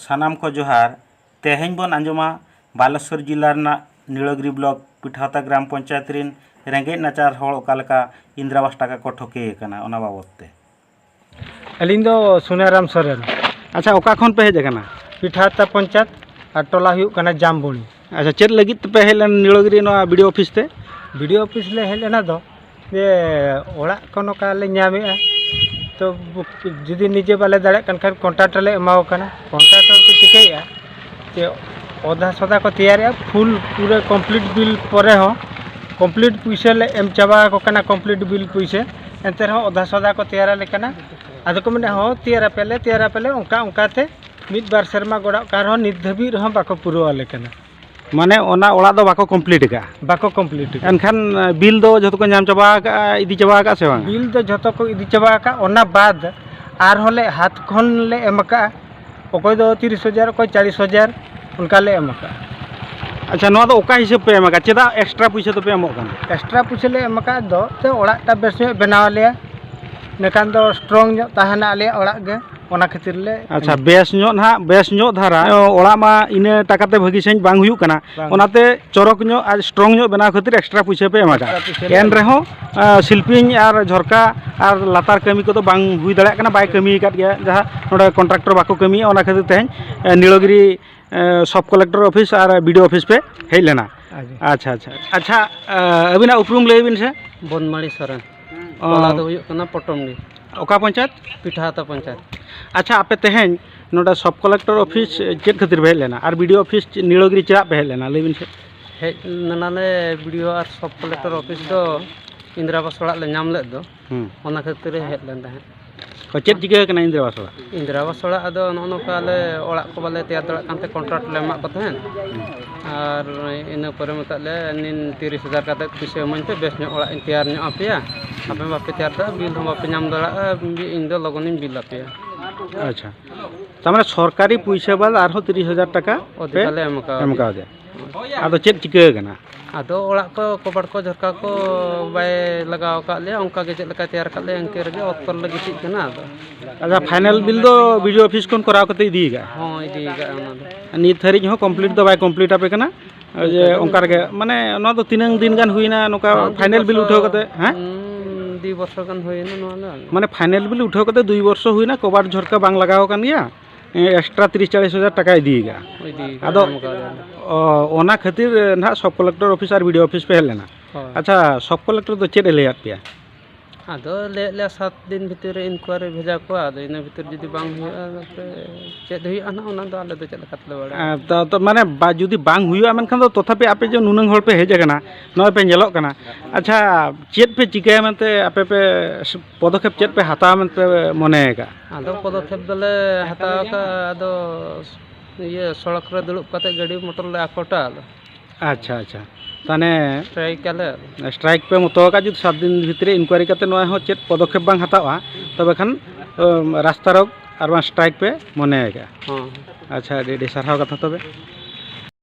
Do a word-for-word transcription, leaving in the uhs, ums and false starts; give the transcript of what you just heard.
ᱥᱟᱱᱟᱢ ᱠᱚ ᱡᱚᱦᱟᱨ᱾ ᱛᱮᱦᱮᱧ ᱵᱚᱱ ᱟᱸᱡᱚᱢᱟ ᱵᱟᱞᱮᱥᱚᱨ ᱡᱤᱞᱟ ᱨᱮᱱᱟᱜ ᱱᱤᱲᱟᱹᱜᱽᱨᱤ ᱵᱞᱚᱠ ᱯᱤᱴᱷᱟᱛᱟ ᱜᱨᱟᱢ ᱯᱚᱧᱪᱟᱭᱮᱛ ᱨᱤᱱ ᱨᱮᱸᱜᱮᱡ ᱱᱟᱪᱟᱨ ᱦᱚᱲ ᱚᱠᱟ ᱞᱮᱠᱟ ᱤᱱᱫᱨᱟᱵᱟᱥ ᱴᱟᱠᱟ ᱠᱚ ᱴᱷᱚᱠᱮ ᱟᱠᱟᱱᱟ, ᱚᱱᱟ ᱵᱟᱵᱚᱛ ᱛᱮ᱾ ᱟᱹᱞᱤᱧ ᱫᱚ ᱥᱩᱱᱟᱨᱟᱢ ᱥᱚᱨᱮᱱ᱾ ᱟᱪᱪᱷᱟ, ᱚᱠᱟ ᱠᱷᱚᱱ ᱯᱮ ᱦᱮᱡ ᱟᱠᱟᱱᱟ? ᱯᱤᱴᱷᱟᱛᱟ ᱯᱚᱧᱪᱟᱭᱮᱛ, ᱟᱨ ᱴᱚᱞᱟ ᱦᱩᱭᱩᱜ ᱠᱟᱱᱟ ᱡᱟᱢᱵᱚᱱᱤ᱾ ᱟᱪᱪᱷᱟ, ᱪᱮᱫ ᱞᱟᱹᱜᱤᱫ ᱛᱮᱯᱮ ᱦᱮᱡ ᱞᱮᱱᱟ ᱱᱤᱲᱟᱹᱜᱽᱨᱤ ᱱᱚᱣᱟ ᱵᱤ ᱰᱤ ᱳ ᱚᱯᱷᱤᱥ ᱛᱮ? ᱵᱤ ᱰᱤ ᱳ ᱚᱯᱷᱤᱥ ᱞᱮ ᱦᱮᱡ ᱞᱮᱱᱟ ᱫᱚ ᱡᱮ ᱚᱲᱟᱜ ᱠᱚ ᱱᱚᱝᱠᱟ ᱞᱮ ᱧᱟᱢᱮᱜᱼᱟ, ᱛᱚ ᱡᱩᱫᱤ ᱱᱤᱡᱮ ᱵᱟᱞᱮ ᱫᱟᱲᱮᱭᱟᱜ ᱠᱟᱱ ᱠᱷᱟᱱ ᱠᱚᱱᱴᱨᱟᱠᱴᱚᱨ ᱞᱮ ᱮᱢᱟᱣ ᱠᱟᱱᱟ᱾ ᱠᱚᱱᱴᱨᱟᱠᱴᱚᱨ ᱠᱚ ᱪᱤᱠᱟᱹᱭᱮᱜᱼᱟ ᱡᱮ ᱚᱫᱷᱟ ᱥᱚᱫᱟ ᱠᱚ ᱛᱮᱭᱟᱨᱮᱜᱼᱟ, ᱯᱷᱩᱞ ᱯᱩᱨᱟᱹ ᱠᱚᱢᱯᱞᱤᱴ ᱵᱤᱞ ᱯᱚᱨᱮ ᱦᱚᱸ ᱠᱚᱢᱯᱞᱤᱴ ᱯᱩᱭᱥᱟᱹ ᱞᱮ ᱮᱢ ᱪᱟᱵᱟ ᱟᱠᱚ ᱠᱟᱱᱟ, ᱠᱚᱢᱯᱞᱤᱴ ᱵᱤᱞ ᱯᱩᱭᱥᱟᱹ, ᱮᱱᱛᱮ ᱨᱮᱦᱚᱸ ᱚᱫᱷᱟ ᱥᱚᱫᱟ ᱠᱚ ᱛᱮᱭᱟᱨ ᱟᱞᱮ ᱠᱟᱱᱟ᱾ ᱟᱫᱚ ᱠᱚ ᱢᱮᱱᱟ, "ᱦᱚᱸ, ᱛᱮᱭᱟᱨ ᱟᱯᱮ ᱞᱮ, ᱛᱮᱭᱟᱨ ᱟᱯᱮ ᱞᱮ", ᱚᱱᱠᱟ ᱚᱱᱠᱟ ᱛᱮ ᱢᱤᱫ ᱵᱟᱨ ᱥᱮᱨᱢᱟ ᱜᱚᱲᱟᱜ ᱠᱟᱱ ᱨᱮᱦᱚᱸ ᱱᱤᱛ ᱫᱷᱟᱹᱵᱤᱡ ᱨᱮᱦᱚᱸ ᱵᱟᱠᱚ ᱯᱩᱨᱟᱹᱣ ᱟᱞᱮ ᱠᱟᱱᱟ᱾ ᱢᱟᱱᱮ ᱚᱱᱟ ᱚᱲᱟᱜ ᱫᱚ ᱵᱟᱠᱚ ᱠᱚᱢᱯᱞᱤᱴ ᱟᱠᱟᱫᱼᱟ? ᱵᱟᱠᱚ ᱠᱚᱢᱯᱞᱤᱴ ᱟᱠᱟᱫᱼᱟ᱾ ᱮᱱᱠᱷᱟᱱ, ᱵᱤᱞ ᱫᱚ ᱡᱷᱚᱛᱚ ᱠᱚ ᱧᱟᱢ ᱪᱟᱵᱟ ᱟᱠᱟᱫᱼᱟ, ᱤᱫᱤ ᱪᱟᱵᱟ ᱟᱠᱟᱫᱼᱟ ᱥᱮ ᱵᱟᱝ? ᱵᱤᱞ ᱫᱚ ᱡᱷᱚᱛᱚ ᱠᱚ ᱤᱫᱤ ᱪᱟᱵᱟ ᱟᱠᱟᱫᱼᱟ᱾ ᱚᱱᱟ ᱵᱟᱫ ᱟᱨᱦᱚᱸ ᱞᱮ ᱦᱟᱛ ᱠᱷᱚᱱ ᱞᱮ ᱮᱢ ᱟᱠᱟᱫᱼᱟ᱾ ᱚᱠᱚᱭ ᱫᱚ ᱛᱤᱨᱤᱥ ᱦᱟᱡᱟᱨ, ᱚᱠᱚᱭ ᱪᱟᱞᱤᱥ ᱦᱟᱡᱟᱨ, ᱚᱱᱠᱟ ᱞᱮ ᱮᱢ ᱟᱠᱟᱫᱼᱟ᱾ ᱟᱪᱪᱷᱟ, ᱱᱚᱣᱟ ᱫᱚ ᱚᱠᱟ ᱦᱤᱥᱟᱹᱵ ᱯᱮ ᱮᱢ ᱟᱠᱟᱫᱼᱟ? ᱪᱮᱫᱟᱜ ᱮᱠᱥᱴᱨᱟ ᱯᱩᱭᱥᱟᱹ ᱫᱚᱯᱮ ᱮᱢᱚᱜ ᱠᱟᱱᱟ? ᱮᱠᱥᱴᱨᱟ ᱯᱩᱭᱥᱟᱹ ᱞᱮ ᱮᱢ ᱟᱠᱟᱫ ᱫᱚ ᱛᱮ ᱚᱲᱟᱜ ᱴᱟᱜ ᱵᱮᱥ ᱧᱚᱜ ᱵᱮᱱᱟᱣ ᱟᱞᱮᱭᱟ, ᱤᱱᱟᱹᱠᱷᱟᱱ ᱫᱚ ᱥᱴᱨᱚᱝ ᱧᱚᱜ ᱛᱟᱦᱮᱱᱟ ᱟᱞᱮᱭᱟᱜ ᱚᱲᱟᱜ ᱜᱮ, ᱚᱱᱟ ᱠᱷᱟᱹᱛᱤᱨ ᱞᱮ ᱟᱪᱪᱷᱟ, ᱮᱢ ᱵᱮᱥ ᱧᱚᱜ ᱱᱟᱦᱟᱜ, ᱵᱮᱥ ᱧᱚᱜ ᱫᱷᱟᱨᱟ ᱚᱲᱟᱜ ᱢᱟ ᱤᱱᱟᱹ ᱴᱟᱠᱟ ᱛᱮ ᱵᱷᱟᱹᱜᱤ ᱥᱟᱺᱦᱤᱡ ᱵᱟᱝ ᱦᱩᱭᱩᱜ ᱠᱟᱱᱟ, ᱵᱟᱝ᱾ ᱚᱱᱟᱛᱮ ᱪᱚᱨᱚᱠ ᱧᱚᱜ ᱟᱨ ᱥᱴᱨᱚᱝ ᱧᱚᱜ ᱵᱮᱱᱟᱣ ᱠᱷᱟᱹᱛᱤᱨ ᱮᱠᱥᱴᱨᱟ ᱯᱩᱭᱥᱟᱹ ᱯᱮ ᱮᱢ ᱟᱠᱟᱫᱼᱟ᱾ ᱮᱠᱥᱴᱨᱟ ᱯᱩᱭᱥᱟᱹ ᱞᱮ ᱮᱢ ᱮᱱ ᱨᱮᱦᱚᱸ, ᱟᱸ, ᱥᱤᱞᱯᱤᱧ ᱟᱨ ᱡᱷᱚᱨᱠᱟ ᱟᱨ ᱞᱟᱛᱟᱨ ᱠᱟᱹᱢᱤ ᱠᱚᱫᱚ ᱵᱟᱝ ᱦᱩᱭ ᱫᱟᱲᱮᱭᱟᱜ ᱠᱟᱱᱟ, ᱵᱟᱭ ᱠᱟᱹᱢᱤ ᱟᱠᱟᱫ ᱜᱮᱭᱟ, ᱡᱟᱦᱟᱸ ᱱᱚᱰᱮ ᱠᱚᱱᱴᱨᱟᱠᱴᱚᱨ ᱵᱟᱠᱚ ᱠᱟᱹᱢᱤᱭᱮᱫᱼᱟ, ᱚᱱᱟ ᱠᱷᱟᱹᱛᱤᱨ ᱛᱮᱦᱮᱧ, ᱮ, ᱱᱤᱲᱚᱜᱤᱨᱤ, ᱮ, ᱥᱟᱵ ᱠᱚᱞᱮᱠᱴᱚᱨ ᱚᱯᱷᱤᱥ ᱟᱨ ᱵᱤ ᱰᱤ ᱳ ᱚᱯᱷᱤᱥ ᱯᱮ ᱦᱮᱡ ᱞᱮᱱᱟ᱾ ᱟᱪᱪᱷᱟ᱾ ᱟᱪᱪᱷᱟ, ᱟᱪᱪᱷᱟ, ᱟᱪᱪᱷᱟ᱾ ᱟᱪᱪᱷᱟ, ᱮ, ᱟᱹᱵᱤᱱᱟᱜ ᱩᱯᱨᱩᱢ ᱞᱟᱹᱭ ᱵᱤᱱ ᱥᱮ? ᱵᱚᱱᱢᱟᱲᱤ ᱥᱚᱨᱮᱱ᱾ ᱚ᱾ ᱴᱚᱞᱟ ᱫᱚ ᱦᱩᱭᱩᱜ ᱠᱟᱱᱟ ᱯᱚᱴᱚᱢᱰᱤ᱾ ᱚᱠᱟ ᱯᱚᱧᱪᱟᱭᱮᱛ? ᱯᱤᱴᱷᱟᱦᱟᱛᱟ ᱯᱚᱧᱪᱟᱭᱮᱛ᱾ ᱟᱪᱪᱷᱟ, ᱟᱯᱮ ᱛᱮᱦᱮᱧ ᱱᱚᱰᱮ ᱥᱟᱵ ᱠᱚᱞᱮᱠᱴᱚᱨ ᱚᱯᱷᱤᱥ ᱪᱮᱫ ᱠᱷᱟᱹᱛᱤᱨ ᱯᱮ ᱦᱮᱡ ᱞᱮᱱᱟ ᱟᱨ ᱵᱤ ᱰᱤ ᱳ ᱚᱯᱷᱤᱥ ᱱᱤᱲᱚᱜᱤᱨᱤ ᱪᱮᱫᱟᱜ ᱯᱮ ᱦᱮᱡ ᱞᱮᱱᱟ, ᱞᱟᱹᱭ ᱵᱤᱱ ᱥᱮ? ᱦᱮᱡ ᱞᱮᱱᱟᱞᱮ ᱵᱤ ᱰᱤ ᱳ ᱟᱨ ᱥᱟᱵ ᱠᱚᱞᱮᱠᱴᱚᱨ ᱚᱯᱷᱤᱥ ᱫᱚ ᱤᱱᱫᱨᱟ ᱟᱵᱟᱥ ᱚᱲᱟᱜ ᱞᱮ ᱧᱟᱢ ᱞᱮᱫ ᱫᱚ, ᱦᱩᱸ᱾ ᱚᱱᱟ ᱠᱷᱟᱹᱛᱤᱨ ᱛᱮ ᱦᱮᱡ ᱞᱮᱱ ᱛᱟᱦᱮᱸᱫ᱾ ᱚ, ᱪᱮᱫ ᱪᱤᱠᱟᱹ ᱟᱠᱟᱱᱟ ᱤᱱᱫᱨᱟ ᱟᱵᱟᱥ ᱚᱲᱟᱜ? ᱤᱱᱫᱨᱟ ᱟᱵᱟᱥ ᱚᱲᱟᱜ ᱫᱚ ᱱᱚᱜᱼᱚ ᱱᱚᱝᱠᱟ ᱟᱞᱮ ᱚᱲᱟᱜ ᱠᱚ ᱵᱟᱞᱮ ᱛᱮᱭᱟᱨ ᱫᱟᱲᱮᱭᱟᱜ ᱠᱟᱱᱛᱮ ᱠᱚᱱᱴᱨᱟᱠᱴ ᱞᱮ ᱮᱢᱟᱫ ᱠᱚ ᱛᱟᱦᱮᱸᱫ, ᱟᱨ ᱤᱱᱟᱹ ᱯᱚᱨᱮ ᱢᱮᱛᱟᱜ ᱞᱮ, "ᱱᱤᱱ ᱛᱤᱨᱤᱥ ᱦᱟᱡᱟᱨ ᱠᱟᱛᱮ ᱯᱩᱭᱥᱟᱹ ᱤᱢᱟᱹᱧ ᱯᱮ, ᱵᱮᱥ ᱧᱚᱜ ᱚᱲᱟᱜ ᱤᱧ ᱛᱮᱭᱟᱨ ᱧᱚᱜ ᱟᱯᱮᱭᱟ, ᱟᱯᱮ ᱵᱟᱯᱮ ᱛᱮᱭᱟᱨ ᱫᱟ, ᱵᱤᱞ ᱦᱚᱸ ᱵᱟᱯᱮ ᱧᱟᱢ ᱫᱟᱲᱮᱭᱟᱜᱼᱟ, ᱤᱧ ᱫᱚ ᱞᱚᱜᱚᱱᱤᱧ ᱵᱤᱞ ᱟᱯᱮᱭᱟ᱾" ᱟᱪᱪᱷᱟ, ᱛᱟᱨ ᱢᱟᱱᱮ ᱥᱚᱨᱠᱟᱨᱤ ᱯᱩᱭᱥᱟᱹ ᱵᱟᱫ ᱟᱨᱦᱚᱸ ᱛᱤᱨᱤᱥ ᱦᱟᱡᱟᱨ ᱴᱟᱠᱟ ᱚᱫᱷᱤᱠᱟ ᱯᱮ ᱞᱮ ᱮᱢ ᱠᱟᱣᱫᱮᱭᱟ᱾ ᱮᱢ ᱠᱟᱣᱫᱮᱭᱟ᱾ ᱟᱫᱚ ᱪᱮᱫ ᱪᱤᱠᱟᱹ ᱟᱠᱟᱱᱟ? ᱟᱫᱚ ᱚᱲᱟᱜ ᱠᱚ ᱠᱚᱵᱟᱲ ᱠᱚ ᱡᱷᱚᱨᱠᱟ ᱠᱚ ᱵᱟᱭ ᱞᱟᱜᱟᱣ ᱟᱠᱟᱫ ᱞᱮᱭᱟ, ᱚᱱᱠᱟ ᱜᱮ ᱪᱮᱫ ᱞᱮᱠᱟᱭ ᱛᱮᱭᱟᱨ ᱟᱠᱟᱫ ᱞᱮᱭᱟ ᱤᱱᱠᱟᱹ ᱨᱮᱜᱮ ᱚᱛ ᱠᱚᱨᱮ ᱞᱮ ᱜᱤᱛᱤᱡ ᱠᱟᱱᱟ᱾ ᱟᱫᱚ ᱟᱪᱪᱷᱟ, final bill ᱫᱚ BDO office ᱠᱷᱚᱱ ᱠᱚᱨᱟᱣ ᱠᱟᱛᱮ ᱤᱫᱤ ᱟᱠᱟᱫᱼᱟ? ᱦᱚᱸ, ᱤᱫᱤ ᱟᱠᱟᱫᱼᱟ ᱚᱱᱟ ᱫᱚ᱾ ᱱᱤᱛ ᱫᱷᱟᱹᱨᱤᱡ ᱦᱚᱸ complete ᱫᱚ ᱵᱟᱭ complete ᱟᱯᱮ ᱠᱟᱱᱟ? ᱡᱮ ᱚᱱᱠᱟ ᱚᱱᱠᱟ ᱜᱮ, ᱢᱟᱱᱮ ᱱᱚᱣᱟ ᱫᱚ ᱛᱤᱱᱟᱹᱝ ᱫᱤᱱ ᱜᱟᱱ ᱦᱩᱭᱱᱟ ᱱᱚᱝᱠᱟ ᱦᱚᱸ, ᱫᱩ final bill ᱵᱚᱪᱷᱚᱨ᱾ ᱩᱴᱷᱟᱹᱣ ᱠᱟᱛᱮ? ᱦᱮᱸ? ᱦᱩᱸ, ᱫᱩ ᱵᱚᱪᱷᱚᱨ ᱜᱟᱱ ᱦᱩᱭᱱᱟ ᱱᱚᱣᱟ ᱫᱚ᱾ ᱢᱟᱱᱮ final bill ᱩᱴᱷᱟᱹᱣ ᱠᱟᱛᱮ ᱫᱩᱭ ᱵᱚᱨᱥᱚ ᱦᱩᱭᱱᱟ, ᱠᱚᱵᱟᱨ ᱡᱷᱚᱨᱠᱟ ᱵᱟᱝ ᱞᱟᱜᱟᱣ ᱟᱠᱟᱱ ᱜᱮᱭᱟ, extra ᱛᱤᱨᱤᱥ ᱪᱟᱞᱤᱥ ᱦᱟᱡᱟᱨ ᱴᱟᱠᱟ ᱤᱫᱤ ᱟᱠᱟᱫᱼᱟ᱾ ᱤᱫᱤ ᱟᱠᱟᱫᱼᱟ, ᱟᱫᱚ ᱮᱢ ᱟᱠᱟᱫᱼᱟ᱾ ᱚ, ᱚᱱᱟ ᱠᱷᱟᱹᱛᱤᱨ ᱱᱟᱦᱟᱜ sub collector office ᱟᱨ BDO office ᱯᱮ ᱦᱮᱡ ᱞᱮᱱᱟ᱾ ᱦᱳᱭ᱾ ᱟᱪᱪᱷᱟ, sub collector ᱫᱚ ᱪᱮᱫ ᱮ ᱞᱟᱹᱭᱟᱫ ᱯᱮᱭᱟ? ᱟᱫᱚ ᱞᱟᱹᱭᱮᱫ ᱞᱮᱭᱟ ᱥᱟᱛ ᱫᱤᱱ ᱵᱷᱤᱛᱤᱨ ᱨᱮ inquiry ᱵᱷᱮᱡᱟ ᱠᱚᱣᱟ, ᱟᱫᱚ ᱤᱱᱟᱹ ᱵᱷᱤᱛᱤᱨ ᱡᱩᱫᱤ ᱵᱟᱝ ᱦᱩᱭᱩᱜᱼᱟ, ᱛᱟᱯᱚᱨᱮ ᱪᱮᱫ ᱦᱩᱭᱩᱜᱼᱟ ᱱᱟᱦᱟᱜ, ᱚᱱᱟ ᱫᱚ ᱟᱞᱮ ᱫᱚ ᱪᱮᱫ ᱞᱮᱠᱟ ᱛᱮᱞᱮ ᱵᱟᱲᱟᱭᱟ? ᱟᱨ ᱛᱟ-, ᱛᱟ-, ᱢᱟᱱᱮ ᱵᱟ-, ᱡᱩᱫᱤ ᱵᱟᱝ ᱦᱩᱭᱩᱜᱼᱟ, ᱢᱮᱱᱠᱷᱟᱱ ᱫᱚ ᱛᱚᱛᱷᱟᱯᱤ ᱟᱯᱮ ᱡᱮ ᱱᱩᱱᱟᱹᱝ ᱦᱚᱲ ᱯᱮ ᱦᱮᱡ ᱟᱠᱟᱱᱟ, ᱱᱚᱜᱼᱚᱭ ᱯᱮ ᱧᱮᱞᱚᱜ ᱠᱟᱱᱟ, ᱟᱪᱪᱷᱟ, ᱪᱮᱫ ᱯᱮ ᱪᱤᱠᱟᱹᱭᱟ ᱢᱮᱱᱛᱮ ᱟᱯᱮ ᱯᱮ ᱥ-, ᱯᱚᱫᱚᱠᱷᱮᱯ ᱪᱮᱫ ᱯᱮ ᱦᱟᱛᱟᱣᱟ ᱢᱮᱱᱛᱮ ᱯᱮ ᱢᱚᱱᱮ ᱟᱠᱟᱫᱼᱟ? ᱟᱫᱚ ᱯᱚᱫᱚᱠᱷᱮᱯ ᱫᱚᱞᱮ ᱦᱟᱛᱟᱣ ᱟᱠᱟᱫᱼᱟ, ᱟᱫᱚ ᱤᱭᱟᱹ ᱥᱚᱲᱚᱠ ᱨᱮ ᱫᱩᱲᱩᱵ ᱠᱟᱛᱮ ᱜᱟᱹᱰᱤ ᱢᱚᱴᱚᱨ ᱞᱮ ᱟᱠᱚᱴᱟ᱾ ᱟᱫᱚ ᱟᱪᱪᱷᱟ, ᱟᱪᱪᱷᱟ, ᱛᱟᱦᱚᱞᱮ strike ᱟᱞᱮ᱾ Strike ᱯᱮ ᱢᱚᱛᱚ ᱟᱠᱟᱫ, ᱡᱩᱫᱤ ᱥᱟᱛ ᱫᱤᱱ ᱵᱷᱤᱛᱨᱤ inquiry ᱠᱟᱛᱮ ᱱᱚᱣᱟ ᱦᱚᱸ ᱪᱮᱫ ᱯᱚᱫᱚᱠᱷᱮᱯ ᱵᱟᱝ ᱦᱟᱛᱟᱣᱟ, ᱛᱚᱵᱮ ᱠᱷᱟᱱ, ᱟᱢ, ᱨᱟᱥᱛᱟ ᱨᱳᱠ ᱟᱨ ᱵᱟᱝ strike ᱯᱮ ᱢᱚᱱᱮ ᱟᱠᱟᱫᱼᱟ᱾ ᱦᱚᱸ᱾ ᱟᱪᱪᱷᱟ, ᱟᱹᱰᱤ ᱟᱹᱰᱤ ᱥᱟᱨᱦᱟᱣ ᱠᱟᱛᱷᱟ ᱛᱚᱵᱮ᱾